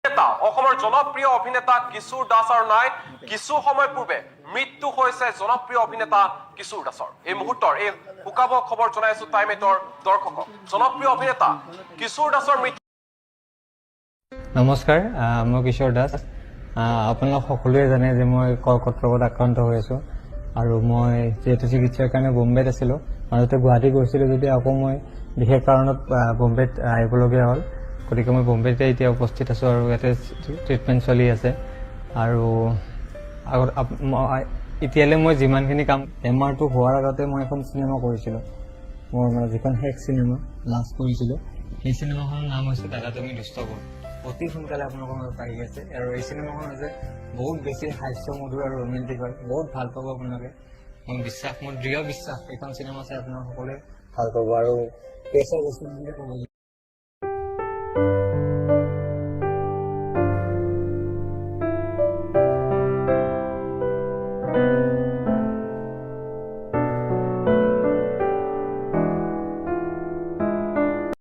অভিনেতা, অসমৰ জনপ্ৰিয় অভিনেতা কিশোৰ দাস আৰু নাই। কিছু সময় পূৰ্বে মৃত্যু হৈছে জনপ্ৰিয় অভিনেতা কিশোৰ দাসৰ। এই মুহূৰ্তৰ এই শোকাৱহ খবৰ জনাই আছো টাইম 8ৰ দৰ্শকক। জনপ্ৰিয় অভিনেতা কিশোৰ দাসৰ মৃত্যু। নমস্কাৰ, মই কিশোৰ দাস। আপোনালোক সকলোৱে জানে যে মই কৰ্কট ৰোগত আক্ৰান্ত হৈ আছোঁ আৰু মই যিহেতু চিকিৎসাৰ কাৰণে বম্বেত আছিলোঁ, মাজতে গুৱাহাটী গৈছিলোঁ যদি আকৌ মই বিশেষ কাৰণত বম্বেত আহিবলগীয়া হ'ল। গতিকে মই বম্বেতে এতিয়া উপস্থিত আছোঁ আৰু ইয়াতে ট্ৰিটমেণ্ট চলি আছে। আৰু আগত এতিয়ালৈ মই যিমানখিনি কাম, বেমাৰটো হোৱাৰ আগতে মই এখন চিনেমা কৰিছিলোঁ। মোৰ মানে যিখন শেষ চিনেমা লাষ্ট কৰিছিলোঁ, সেই চিনেমাখনৰ নাম হৈছে দাদা তুমি দুষ্ট ক'ত। অতি সোনকালে আপোনালোকৰ মাজত আহি আছে আৰু এই চিনেমাখন হৈছে বহুত বেছি হাস্য মধুৰ আৰু ৰোমেণ্টিক হয়। বহুত ভাল পাব আপোনালোকে, মই বিশ্বাস, মোৰ দৃঢ় বিশ্বাস, এইখন চিনেমা চাই আপোনালোক সকলোৱে ভাল পাব আৰু পেচা বস্তু বুলিয়ে ক'ব লাগিব।